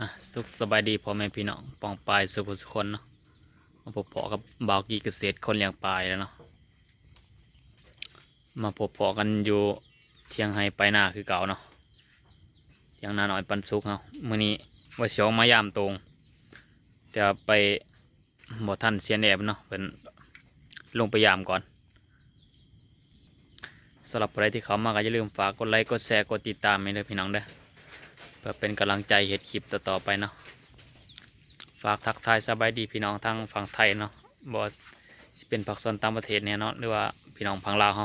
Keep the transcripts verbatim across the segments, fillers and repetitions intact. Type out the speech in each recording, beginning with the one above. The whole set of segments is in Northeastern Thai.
อ่ะ สุขสบายดีพ่อแม่พี่น้องป้องปายสุขสุขคนเนาะ มาพบปะกับบ่าวกี้เกษตรคนเลี้ยงปลาแล้วเนาะ มาพบปะกันอยู่เถียงไฮ่ปลายนาคือเก่าเนาะ เถียงนาน้อยปันสุขเฮา มื้อนี้ว่าสิออกมายามโต่ง แต่ว่าไปบ่ทันเซียนแอบเนาะ เพิ่นลงไปยามก่อน สำหรับผู้ใดที่เข้ามาก็อย่าลืมฝากกดไลค์ กดแชร์ กดติดตามให้เด้อพี่น้องเด้อ เพื่อเป็นกำลังใจเฮ็ดคลิปต่อๆไปเนาะ ฝากทักทายสบายดีพี่น้องทางฝั่งไทยเนาะ บ่ว่าสิเป็นภาคส่วนต่างประเทศแน่เนาะ หรือว่าพี่น้องฝั่งลาวเฮา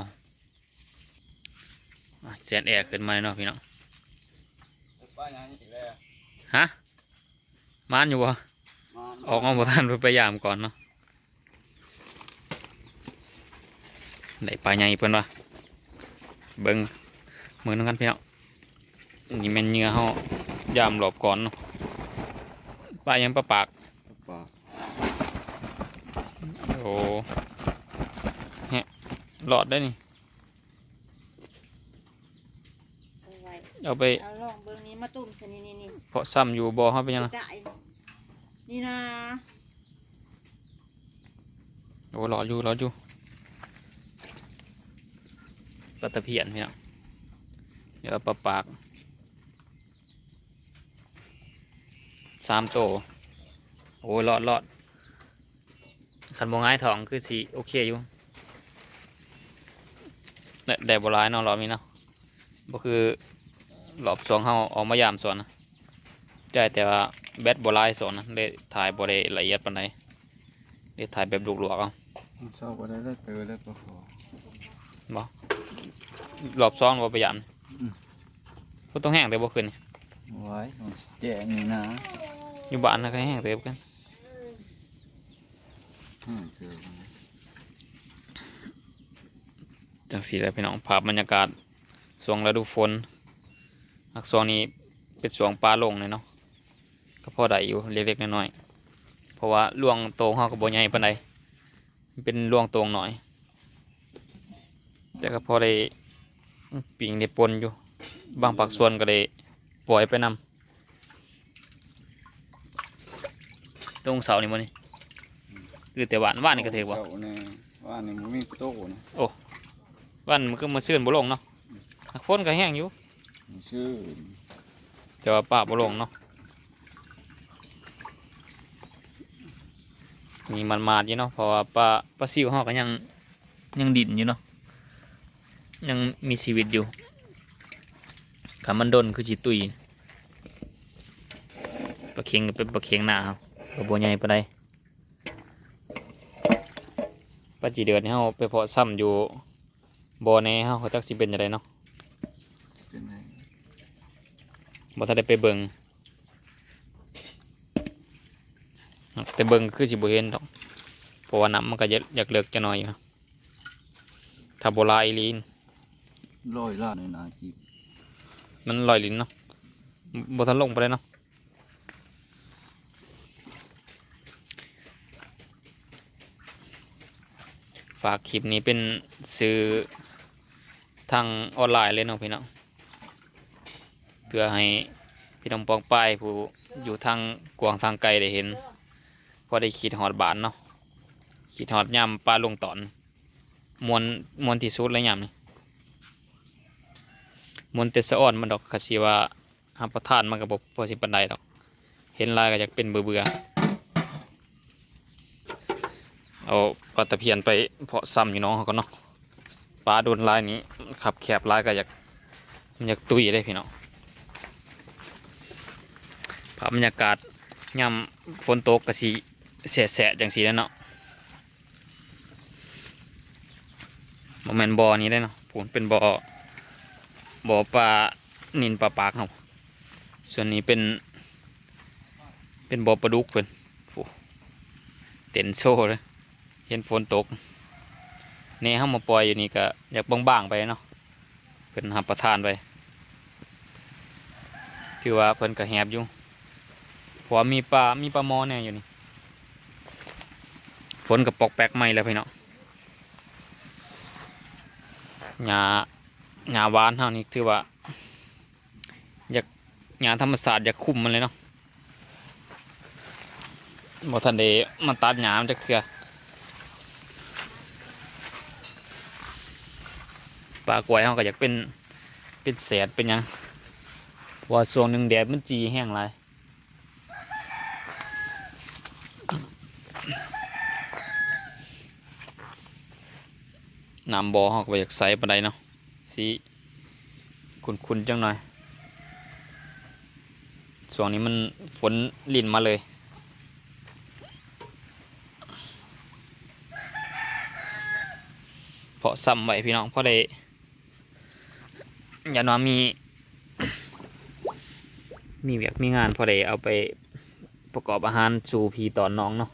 อ่ะ เซียนแอบขึ้นมาเลยเนาะพี่น้อง ปลาหยังอีกแล้ว ฮะ มานอยู่บ่ มาน ออกมาบ่ทัน เพิ่นไปยามก่อนเนาะ ได้ปลาใหญ่เพิ่นว่า เบิ่ง มื้อนำกันพี่น้อง นี่แม่นเหยื่อเฮายามรอบก่อนเนาะ ปลาหยัง ปลาปาก ปลา โอ้ เนี่ย รอดได้นี่ เอาไว้ เอาไป เอาลองเบิ่งนี่ มาตุ่มใส่นี่ นี่ นี่ เพาะซ้ำอยู่บ่ เฮาเป็นหยังนะ ได้ นี่นะ โอ้ รอดอยู่ รอดอยู่ ปลาตะเพียนพี่น้อง เดี๋ยวปลาปาก สามโต โอ้ย รอด รอด คันบ่หงายท้องคือสิโอเคอยู่ ได้ ได้บ่หลายเนาะรอบนี้เนาะ บ่คือรอบสองเฮาออกมายามสวนนะ จ่ายแต่ว่าแบตบ่หลายสวนนะ เลยถ่ายบ่ได้ละเอียดปานใด เลยถ่ายแบบลวกๆเอา มันเช้าบ่ได้แล้ว เตอแล้วก็ขอ บ่ รอบสองบ่ไปยาม อืม บ่ต้องแห้งแต่บ่ขึ้น ไว้ แจ้งนี่นะ อยู่บ้านนะก็แห้งเติบกัน อืม เจอกันนะ จังซี่แหละพี่น้อง ภาพบรรยากาศช่วงฤดูฝน หากช่วงนี้เป็นช่วงปลาลงเลยเนาะ ก็พอได้อยู่เล็กๆน้อยๆ เพราะว่าลวงโตเฮาก็บ่ใหญ่ปานใด มันเป็นลวงโตน้อย แต่ก็พอได้ปิ้งได้ป่นอยู่ บางภาคส่วนก็ได้ปล่อยไปนำ ตรงเสานี่บ่นี่ คือแต่หวาน หวานนี่ก็ถือบ่ เสานี่ หวานนี่บ่มีโตนะ โอ้ หวานมันก็มาซื่นบ่ลงเนาะ ฝนก็แห้งอยู่ ซื่น แต่ว่าปลาบ่ลงเนาะ มีมันมาดอยู่เนาะ เพราะว่าปลา ปลาซิวเฮาก็ยัง ยังดิ้นอยู่เนาะ ยังมีชีวิตอยู่ คันมันโดนคือสิตุย ปลาเข็งก็เป็นปลาเข็งนาเฮา ก็บ่ใหญ่ปานใด ปลาจีเดือดนี่เฮาไปเพาะซ้ำอยู่บ่อแหนเฮา จักสิเป็นจั่งใดเนาะ เป็นไง บ่ทันได้ไปเบิ่ง แต่เบิ่งคือสิบ่เห็นดอก เพราะว่าน้ำมันก็อยาก อยากเลิกจักหน่อยอยู่ ถ้าบ่หลายอีหลี ร้อยล้านในนาจีบ มันลอยลิ้นเนาะ บ่ทันลงไปเลยเนาะ ฝากคลิปนี้เป็นสื่อทางออนไลน์เลยเนาะพี่น้อง เพื่อให้พี่น้องปองปายผู้อยู่ทางกว้างทางไกลได้เห็น พอได้คิดฮอดบ้านเนาะ คิดฮอดยามปลาลงตอน ม่วน ม่วนที่สุดแล้วยามนี้ ม่วนแต่สะออนมันดอก คันสิว่ารับประทานมันก็บ่พอสิปานใดดอก เห็นหลายก็อยากเป็นเบื่อๆ เอาปลาตะเพียนไปเพาะซ้ำอยู่หนองเฮาก่อนเนาะ ปลาโดนหลายนี่ คับแคบหลายก็อยาก มันอยากตุยเด้พี่น้อง ภาพบรรยากาศยามฝนตกก็สิแฉะๆจั่งซี้แหละเนาะ บ่แม่นบ่อนี้เด้เนาะ พู้นเป็นบ่อ บ่อปลานิลปลาปากเฮา ส่วนนี้เป็น เป็นบ่อปลาดุกเพิ่น โอ้ เต็นโซ่เลย เห็นฝนตก แหเฮามาปล่อยอยู่นี่ก็อยากบางๆไปเนาะ เพิ่นรับประทานไป ถือว่าเพิ่นก็แฮบอยู่ เพราะว่ามีปลา มีปลาหมอแหน่อยู่นี่ ฝนก็ปอกแป๊กใหม่แล้วพี่น้อง หญ้า หญ้าหวานเฮานี่ถือว่า อยาก หญ้าธรรมชาติอยากคุมมันเลยเนาะ บ่ทันได้มาตัดหญ้ามันจักเทื่อ ป่ากล้วยเฮาก็อยากเป็น เป็นแสดเป็นหยัง เพราะว่าช่วงหนึ่งแดดมันจีแฮงหลาย น้ำบ่อเฮาก็บ่อยากใสปานใดเนาะ สีขุ่นๆจังหน่อย ช่วงนี้มันฝนรินมาเลย เพาะซ่ำไว้พี่น้อง พอได้ อย่างน้อยมี มีเวียกมีงาน พอได้เอาไปประกอบอาหารสู่พี่ตอนน้องเนาะ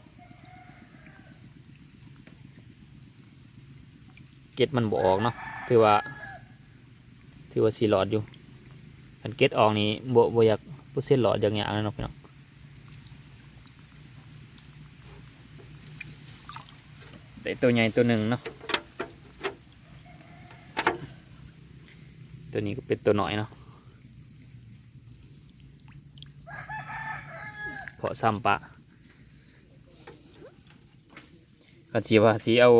เกล็ดมันบ่ออกเนาะ ถือว่า ถือว่าสิรอดอยู่ คันเกล็ดออกนี่บ่ บ่อยาก บ่เซ็นรอดอย่างเงี้ยนะเนาะพี่น้อง ได้ตัวใหญ่ตัวหนึ่งเนาะ ตัวนี้ก็เป็นตัวน้อยเนาะ เพาะซ่ำปะ คันสิว่าสิเอา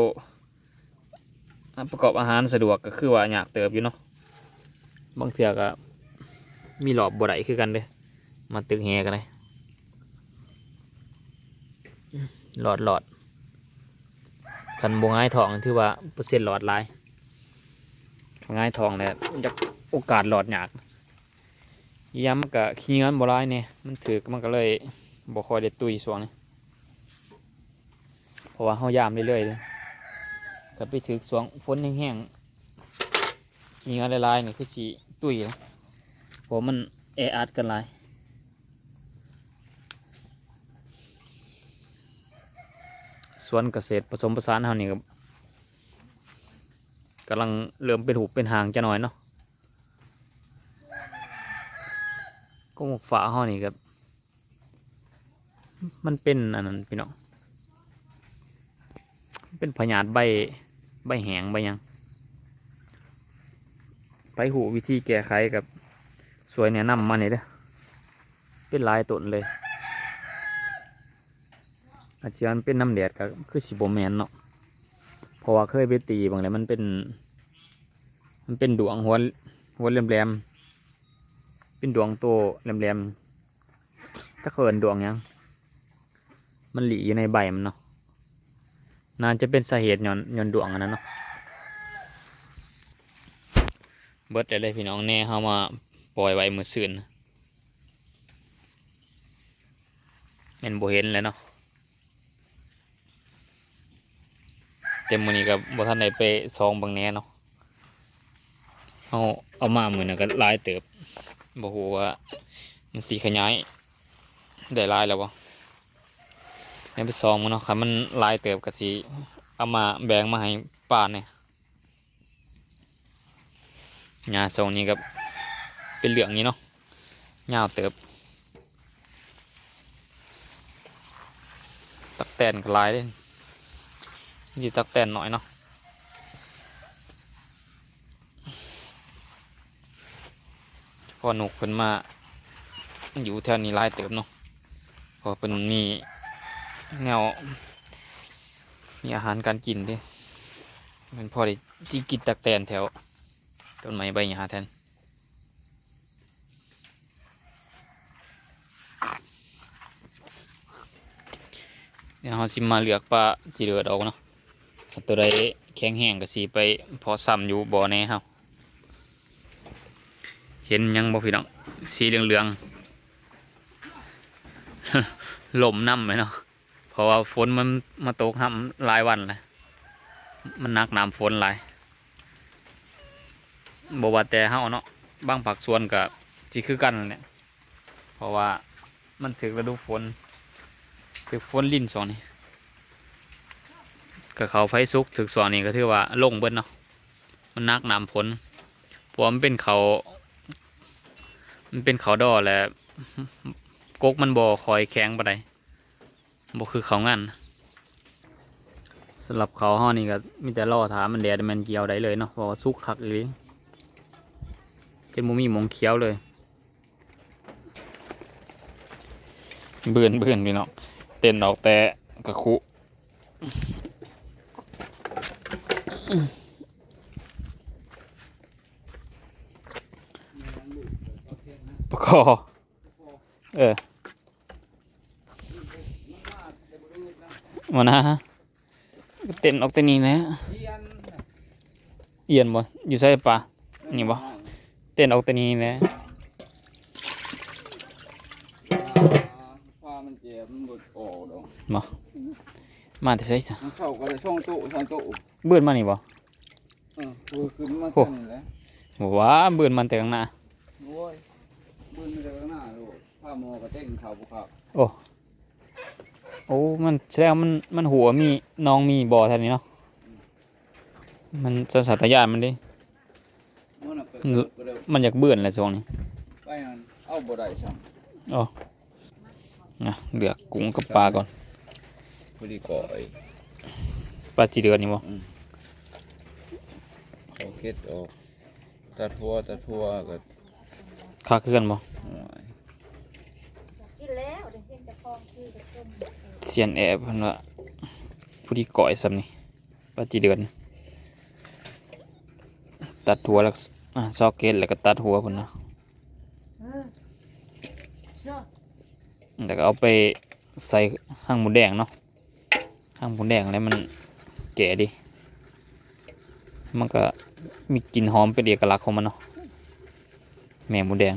ประกอบอาหารสะดวกก็คือว่ายากเติบอยู่เนาะ บางเทื่อก็มีรอบบ่ได้คือกันเด้ มาตึกแหก็ได้ รอดรอด คันบ่หงายท้องถือว่าเปอร์เซ็นต์รอดหลาย คันหงายท้องแล้วจักโอกาสรอดยาก ยามมันก็ขี้เหงื่อมันบ่หลายแหน่ มันถืกมันก็เลยบ่ค่อยได้ตุ้ยช่วงนี้ เพราะว่าเฮายามเรื่อยๆเลย ก็ไปถืกช่วงฝนแฮงๆ ขี้เหงื่อหลายๆนี่คือสิตุ้ยนะ เพราะมันแออัดกันหลาย สวนเกษตรผสมผสานเฮานี่ก็กำลังเริ่มเป็นหูเป็นหางจะหน่อยเนาะ ก็หมกฝาเฮานี่ก็ มันเป็นอันนั้นพี่น้อง เป็นพยาธิใบ ใบแห้งใบหยัง ไปหูวิธีแก้ไขกับ ช่วยแนะนำมาหน่อยเด้อ เป็นหลายต้นเลย อาจจะมันเป็นน้ำแดดก็คือสิบ่แม่นเนาะ เพราะว่าเคยไปตีบางแล้วมันเป็น มันเป็นดวงหัว หัวแหลมๆ เป็นดวงโตแหลมๆ จักเขาเอิ้นดวงหยัง มันหลีอยู่ในใบมันเนาะ น่าจะเป็นสาเหตุย้อน ย้อนดวงอันนั้นเนาะ เบิดแล้วเด้พี่น้อง แหน่เฮามาปล่อยไว้มื้อซืน แม่นบ่เห็นแล้วเนาะ แต่มื้อนี้ก็บ่ทันได้ไปส่องเบิ่งแหน่เนาะ เอา เอามามื้อนั้นก็หลายเติบ บ่ฮู้ว่ามันสิขยายได้หลายแล้วบ่ ให้ไปส่องมื้อเนาะ คันมันหลายเติบก็สิเอามาแบ่งมาให้ป้าแหน่ หญ้าช่วงนี้ก็เป็นเรื่องนี้เนาะ ยาวเติบ ตั๊กแตนก็หลายเด้ นี่ตั๊กแตนน้อยเนาะ เฉพาะนกเพิ่นมาอยู่แถวนี้หลายเติบเนาะ เพราะเพิ่นมีแนว มีอาหารการกินเด้ มันพอได้จิกินตั๊กแตนแถวต้นไม้ใบหญ้าแทน เดี๋ยวเฮาสิมาเลือกปลาจิเลิดเอาเนาะ ถ้าตัวใดแข็งแรงก็สิไปเพาะซ่ำอยู่บ่อแหน่เฮา เห็นหยังบ่พี่น้อง สีเหลืองๆ ลมนำเลยเนาะ เพราะว่าฝนมันมาตกห้ำหลายวันแล้ว มันหนักน้ำฝนหลาย บ่ว่าแต่เฮาเนาะ บางภาคส่วนก็สิคือกันนั่นแหละ เพราะว่ามันถืกฤดูฝน ถืกฝนรินช่วงนี้ ก็เข้าไฟสุกถืกช่วงนี้ก็ถือว่าลงเบิดเนาะ มันหนักน้ำฝน เพราะว่ามันเป็นเขา มันเป็นเขาดอแหละ กกมันบ่ค่อยแข็งปานใด บ่คือเขางาน สำหรับเขาเฮานี่ก็มีแต่รอถ้ามันแดดแม่นเกี่ยวได้เลยเนาะ เพราะว่าสุกคักอีหลี จนบ่มีหม่องเขียวเลย เบิ่นเบิ่นพี่น้อง เต้นออกแต่กะคุ ปะคอ เออ มานะ เต้นออกแต่นี่แหละ เอียนบ่ อยู่ไสปะ นี่บ่ เต้นออกแต่นี่แหละ ปลามันเจ็บ มันบ่ออกดอก บ่ มาแต่ไสซะ มันเข้าก็ได้สองโต๊ะ สามโต๊ะ เบิดมานี่บ่ เออ คือขึ้นมา โอ้ ทางนี้แหละ บ่ว่าเบิดมาแต่ข้างหน้า โอ้ย เบิดมาแต่ข้างหน้าโลด พาหมอกระเต้งเขาบ่ครับ โอ้ โอ้ มันแสดงมัน มันหัวมี หนองมีบ่อแถวนี้เนาะ มันสัญชาตญาณมันเด้ มันน่ะไป มัน เกิดก็ได้ มันอยากเบื่อนแหละช่วงนี้ ไปหั่นเอาบ่ได้ซ้ำ อ๋อ นะ เลือกกุ้งกับปลาก่อน พอดีก่อย ปลาจีเดือนนี่บ่ อืม เอาเก็ดออก ตัดหัว ตัดหัวก็ คักคือกันบ่ โอ้ย กินแล้ว ได้เห็นแต่ของคือกับต้ม เซียนแอบเพิ่นว่า ผู้ดีก่อยส่ำนี่ ปลาจีเดือน ตัดหัวแล้วก็ อ่า ซอกเก็ดแล้วก็ตัดหัวพุ่นนะ เออ เชื่อ แล้วก็เอาไปใส่หั่งหมูแดงเนาะ หั่งหมูแดงแล้วมันแก่ดี มันก็มีกลิ่นหอมเป็นเอกลักษณ์ของมันเนาะ แม่หมูแดง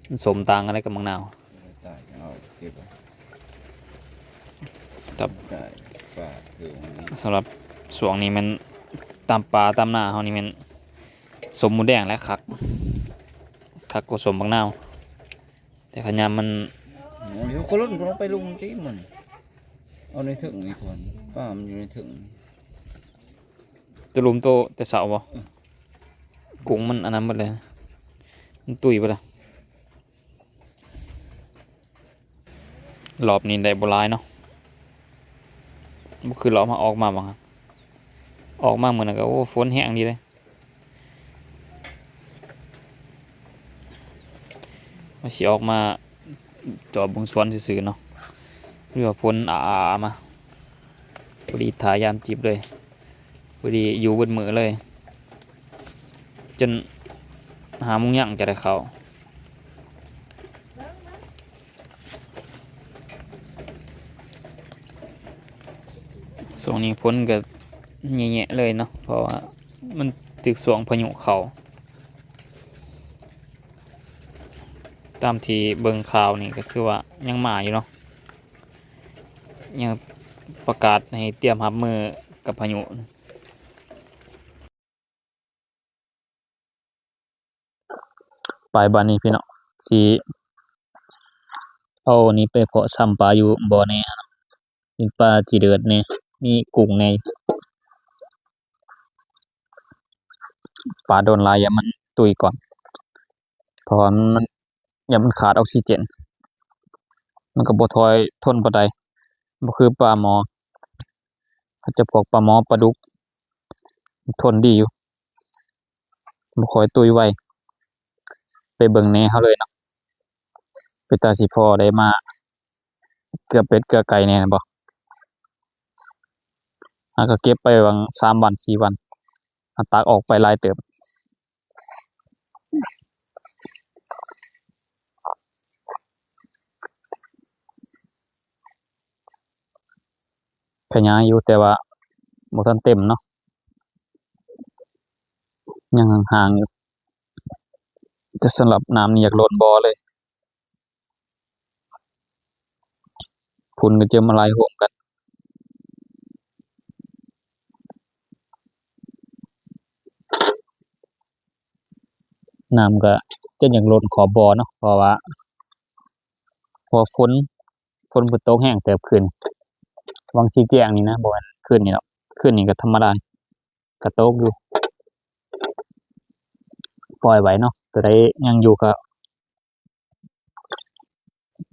มันสมต่างกันได้กับหมากนาว ตาย เอาเก็บไว้ ครับ ตาย ปลาคือวันนี้ สำหรับช่วงนี้มันตามป่าตามนาเฮานี่มันสมหมูแดงและคัก คักกว่าสมหมากนาว แต่ขะยามมัน โอ้ย เขาล่นเขาลงไปลงที่มัน เอาในเถิงนี่ก่อน ปลามันอยู่ในเถิง ตะลุมโตแต่เสาบ่ อืม กุ้งมันอันนั้นหมดเลย มันตุยไปละ รอบนี้ได้บ่หลายเนาะ บ่คือรอบมาออกมาบาง ออกมามื้อนั้นก็ โอ้ ฝนแฮงดีเลย ว่าสิออกมาจอบเบิ่งสวนซื่อๆเนาะ หรือว่าฝนอาๆมา พอดีถ่ายยามจิบเลย พอดีอยู่เบิดมื้อเลย จนห้าโมงแลงจะได้เข้า ช่วงนี้ฝนก็แย่ๆเลยเนาะ เพราะว่ามันถืกช่วงพายุเข้า ตามที่เบิ่งข่าวนี่ก็ถือว่ายังมาอยู่เนาะ ยังประกาศให้เตรียมรับมือกับพายุ ไปบาดนี้พี่น้อง สิเอานี่ไปเพาะซ่ำปลาอยู่บ่อแหน่ เป็นปลาจีเดือดแหน่ มีกุ้งแหน่ ปลาโดนหลายอย่ามันตุยก่อน เพราะว่ามัน ย่านมันขาดออกซิเจน มันก็บ่ค่อยทนปานใด บ่คือปลาหมอ เขาจะพวกปลาหมอปลาดุก ทนดีอยู่ บ่ค่อยตุยไว ไปเบิ่งแหน่เฮาเลยเนาะ เป็นตาสิพอได้มา เกลือเป็ดเกลือไก่แหน่บ่ เฮาก็เก็บไปหว่างสามวันสี่วัน เฮาตักออกไปหลายเติบ ขยายอยู่แต่ว่าบ่ทันเต็มเนาะ ยังห่างๆอยู่ แต่สำหรับน้ำนี่อยากล้นบ่อเลย ฝนก็จะมาไหลโฮมกัน น้ำก็จะอยากล้นขอบบ่อเนาะ เพราะว่า เพราะฝน ฝนเพิ่นตกแฮงเติบคืน หว่างสิแจ้งนี่นะ บ่แม่นคืนนี้ดอก คืนนี้ก็ธรรมดา ก็ตกอยู่ ปล่อยไว้เนาะ ตัวใดยังอยู่ก็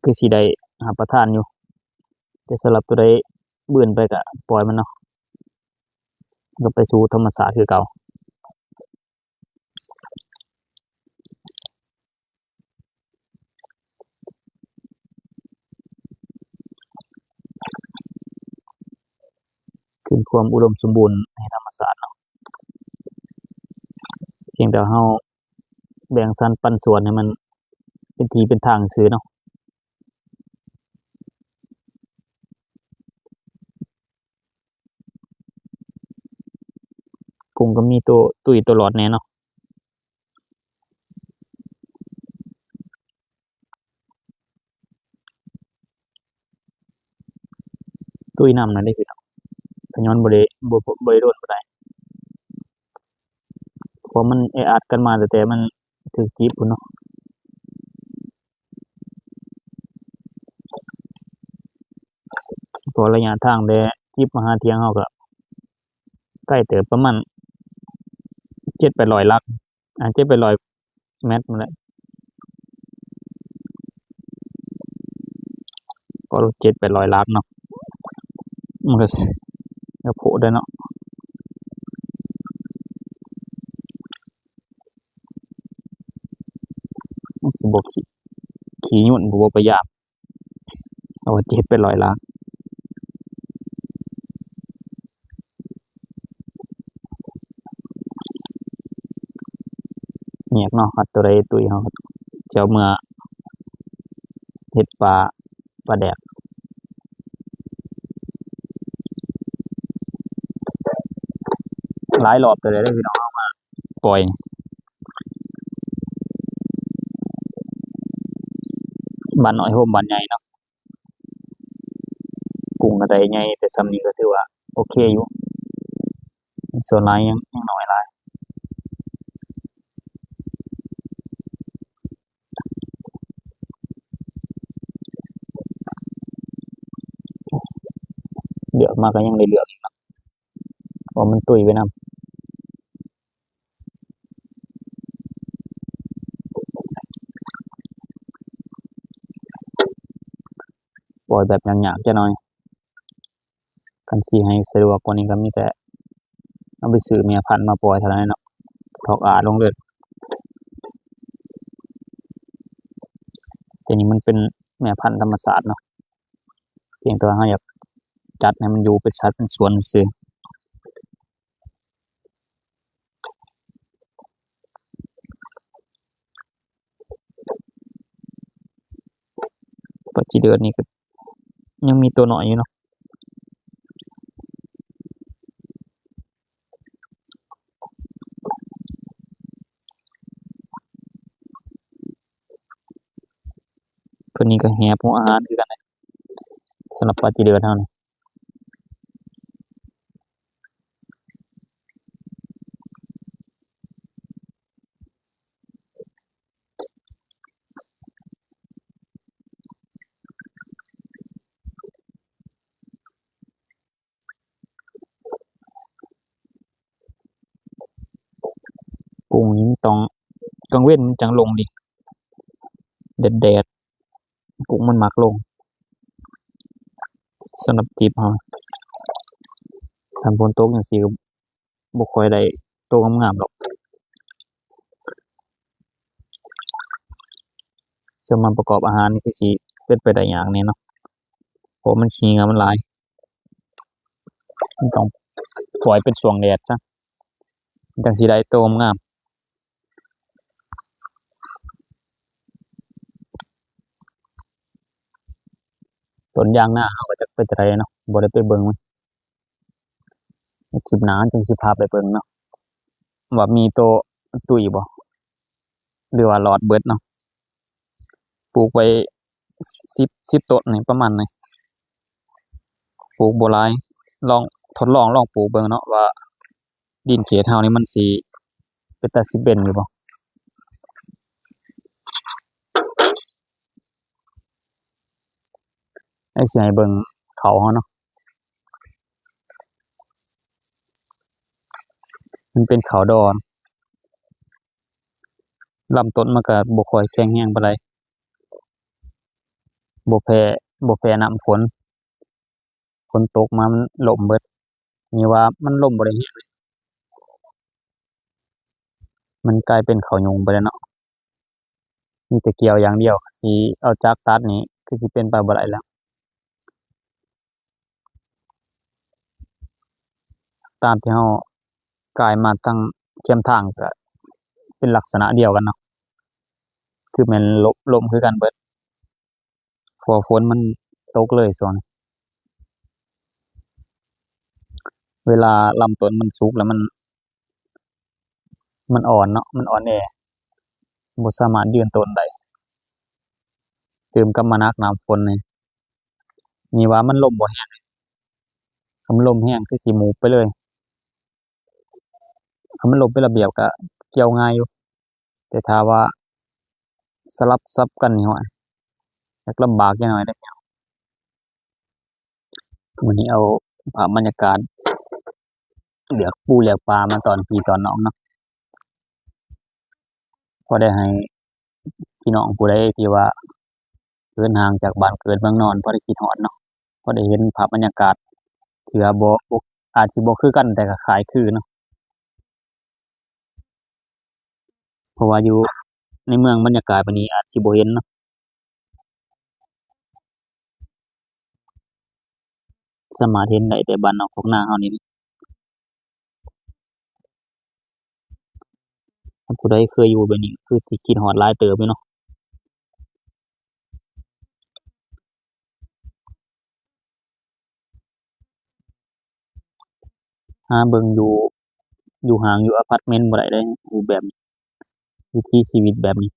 คือสิได้รับประทานอยู่ แต่สำหรับตัวใดเบื่อนไปก็ปล่อยมันเนาะ ก็ไปสู่ธรรมชาติคือเก่า เ มีความอุดมสมบูรณ์ในธรรมชาติเนาะ เพียงแต่เฮาแบ่งสรรปันส่วนให้มันเป็นที่เป็นทางซื่อเนาะ กุ้งก็มีตัวตุ้ยตัวหลอดแน่เนาะ ตุ้ยน้ำนั่นเด้พี่น้อง ขย้อนบ่ได้ บ่ บ่ได้โดนปานใด เพราะมันแออัดกันมาตั้งแต่มันถืกจิบพู้นเนาะ เพราะระยะทางแต่จิบมาหาเถียงเฮาก็ไกลเติบ ประมาณเจ็ดแปดร้อยหลัก อ่า เจ็ดแปดร้อยเมตรนั่นแหละ ก็เจ็ดแปดร้อยหลักเนาะ มันก็ ก็โพดได้เนาะ มันสิบ่ขี้ ขี้ยุ่นบ่ไปยาม เอาเจ็ดแปดร้อยหลัก แยกเนาะ คัดตัวใดตุ้ยเฮา เจ้าเมื่อเฮ็ดปลา ปลาแดก หลายรอบตัวใดเด้อพี่น้อง เอามาปล่อย บ้านน้อยโฮมบ้านใหญ่เนาะ กุ้งก็ได้ใหญ่แต่ส่ำนี้ก็ถือว่าโอเคอยู่ ส่วนหลายยัง ยังน้อยหลาย เลือกมาก็ยังได้เลือกอีกเนาะ เพราะมันตุ้ยไปนำ ปล่อยแบบยากๆจักหน่อย คันสิให้สะดวกกว่านี้ก็มีแต่เอาไปซื้อแม่พันธุ์มาปล่อยเท่านั้นเนาะ ถอกอาลงเลย แต่นี่มันเป็นแม่พันธุ์ธรรมชาติเนาะ เพียงแต่ว่าเราอยากจัดให้มันอยู่เป็นสัดเป็นส่วนซื่อ ปลาจีเดือนนี่ก็ยังมีตัวน้อยอยู่เนาะ ตัวนี้ก็แหบหัวอาหารคือกันนะ สำหรับปลาจีเดือนเฮานี่ กุ้งนี่มันต้อง กลางเว็นมันจั่งลงดิ แดดๆ กุ้งมันมักลง สำหรับจิบเฮา คันฝนตกจั่งซี้ก็บ่ค่อยได้โตงามๆดอก ส่วนมาประกอบอาหารนี่คือสิเป็นไปได้ยากแน่เนาะ เพราะมันขี้เหงื่อมันหลาย มันต้องปล่อยเป็นช่วงแดดซะ มันจั่งสิได้โตงาม ต้นยางนาเฮาก็จักเป็นจั่งใดเนาะ บ่ได้ไปเบิ่งมัน คลิปหน้าจั่งสิพาไปเบิ่งเนาะ ว่ามีโตตุ้ยบ่ หรือว่าหลอดเบิดเนาะ ปลูกไว้สิบ สิบต้นนี่ประมาณนี้ ปลูกบ่หลาย ลองทดลอง ลองปลูกเบิ่งเนาะ ว่าดินเขตเฮานี่มันสิเป็นตาสิเป็นอยู่บ่ ไอ้สิให้เบิ่งเขาเฮาเนาะ มันเป็นเขาดอน ลำต้นมันก็บ่ค่อยแข็งแรงปานใด บ่แพ้ บ่แพ้น้ำฝน ฝนตกมามันล้มเบิด นี่ว่ามันล้มบ่ได้แรงเลย มันกลายเป็นเขาหยุงไปแล้วเนาะ มีแต่เกี่ยวอย่างเดียว สิเอาจักรตัดนี่คือสิเป็นไปบ่ได้แล้ว ตามที่เรากายมาทางแคมทางก็เป็นลักษณะเดียวกันเนาะ คือแม่นล่ม ล่มคือกันเบิด เพราะว่าฝนมันตกเลยช่วงนี้ เวลาลำต้นมันสุกแล้วมัน มันอ่อนเนาะ มันอ่อนแอ บ่สามารถยืนต้นได้ ตื่มกลับมาหนักน้ำฝนนี่ นี่ว่ามันล่มบ่แฮง คันมันล่มแฮงคือสิหมูบไปเลย คันมันล่มเป็นระเบียบก็เกี่ยวง่ายอยู่ แต่ถ้าว่าสลับซับกันนี่ โอ้ย อยากลำบากจักหน่อยเด้อพี่น้อง มื้อนี้เอาภาพบรรยากาศ เลือกปูเลือกปลามาตอนพี่ตอนน้องเนาะ พอได้ให้พี่น้องผู้ใดที่ว่าเหินห่างจากบ้านเกิดเมืองนอน พอได้คิดฮอดเนาะ พอได้เห็นภาพบรรยากาศ เทื่อบ่ บ่ อาจสิบ่คือกัน แต่ก็คล้ายคือเนาะ เพราะว่าอยู่ในเมืองบรรยากาศแบบนี้อาจสิบ่เห็นเนาะ สามารถเห็นได้แต่บ้านนอกคอกนาเฮานี่ ถ้าผู้ใดเคยอยู่แบบนี้คือสิคิดฮอดหลายเติบอยู่เนาะ หาเบิ่งอยู่ อยู่ห้างอยู่อพาร์ตเมนต์บ่ได้เลย รูปแบบนี้ วิถีชีวิตแบบนี้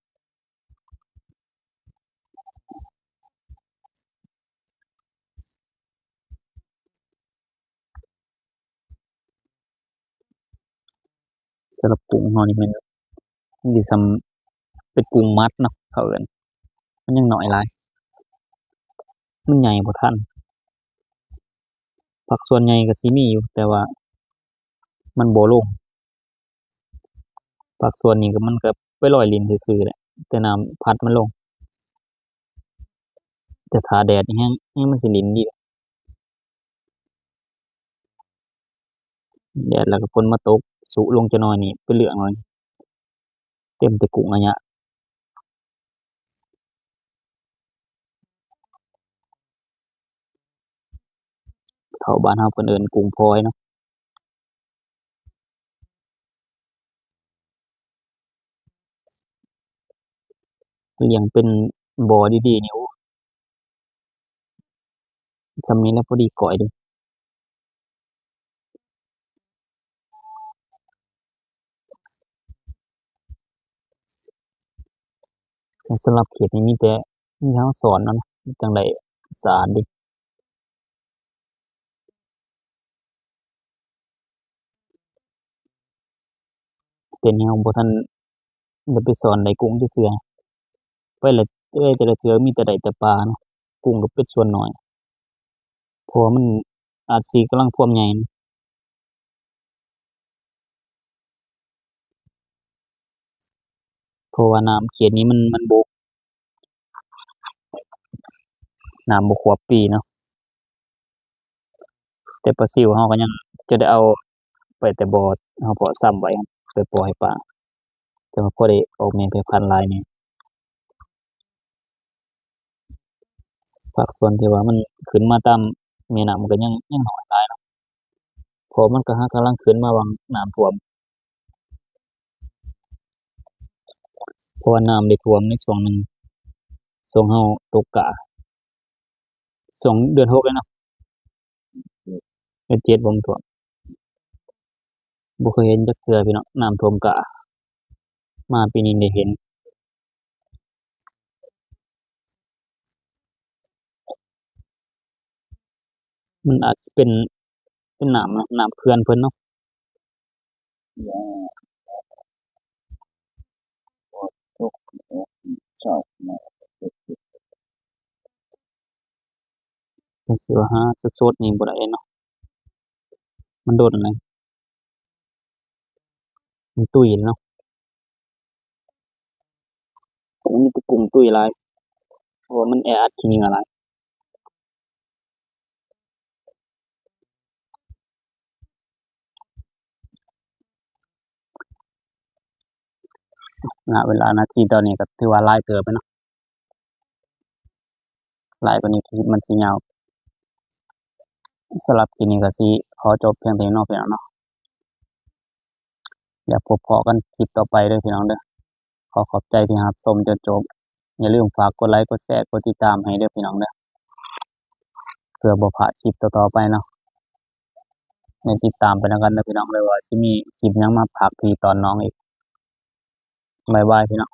สำหรับกุ้งเฮานี่แม่น มันสิส่ำเป็นกุ้งมัดเนาะ เขาเอิ้น มันยังน้อยหลาย มันใหญ่บ่ทัน ภาคส่วนใหญ่ก็สิมีอยู่ แต่ว่ามันบ่ลง ภาคส่วนนี้ก็มันก็ไปลอยเล่นซื่อๆแหละ แต่น้ำพัดมันลง แต่ถ้าแดดนี่แฮง แฮงมันสิเล่นดี แดดแล้วก็ฝนมาตก ซุลงจักหน่อยนี่เป็นเรื่องเลย เต็มแต่กุ้งอะยะ แถวบ้านเฮาเพิ่นเอิ้นกุ้งพลอยเนาะ เลี้ยงเป็นบ่อดีๆนี่ โอ้ ส่ำนี้แหละพอดีก้อยเด้ แต่สำหรับเขตนี้มีแต่ มีเฮาสอนเนาะ จั่งได้สะอาดเด้ แต่แนวบ่ทันได้ไปสอนได้กุ้งจักเทื่อ ไปละ ไปแต่ละเทื่อมีแต่ได้แต่ปลาเนาะ กุ้งก็เป็นส่วนน้อย เพราะว่ามันอาจสิกำลังพวมใหญ่นะ เพราะว่าน้ำเขตนี้มัน มันบก น้ำบ่ควบปีเนาะ แต่ปลาซิวเฮาก็ยังจะได้เอาไปแต่บ่อ เฮาเพาะซ้ำไว้ ไปปล่อยปลา แต่ว่าพอได้ออกแม่แพร่พันธุ์หลายแหน่ ภาคส่วนที่ว่ามันขึ้นมาตามแม่น้ำมันก็ยัง ยังน้อยหลายเนาะ เพราะมันก็หากำลังขึ้นมาหว่างน้ำท่วม เพราะว่าน้ำได้ท่วมในช่วงหนึ่ง ช่วงเฮาตกกา ช่วงเดือนหกเลยเนาะ เดือนเจ็ดบ่ท่วม บ่เคยเห็นจักเทื่อพี่น้อง น้ำท่วมกา มาปีนี้ได้เห็น มันอาจสิเป็น เป็นน้ำเนาะ น้ำเขื่อนเพิ่นเนาะ จั่งซี้ว่าหาสดๆนี่บ่ได้เนาะ มันโดนแล้ว มันตุ้ยเนาะ มันมีแต่กุ้งตุ้ยหลาย เพราะว่ามันแออัดขี้เหงื่อหลาย ณ เวลานาทีตอนนี้ก็ถือว่าหลายเติบแล้วเนาะ หลายกว่านี้คลิปมันสิยาว สำหรับคลิปนี้ก็สิขอจบเพียงเท่านี้เนาะพี่น้องเนาะ ดี๋ยวพบพ้อกันคลิปต่อไปเด้อพี่น้องเด้อ ขอขอบใจที่รับชมจนจบ อย่าลืมฝากกดไลค์ กดแชร์ กดติดตามให้เด้อพี่น้องเด้อ เพื่อบ่พลาดคลิปต่อๆไปเนาะ ในติดตามไปนำกันเด้อพี่น้องเด้อ ว่าสิมีคลิปหยังมาฝากพี่ตอนน้องอีก บ๊ายบายพี่น้อง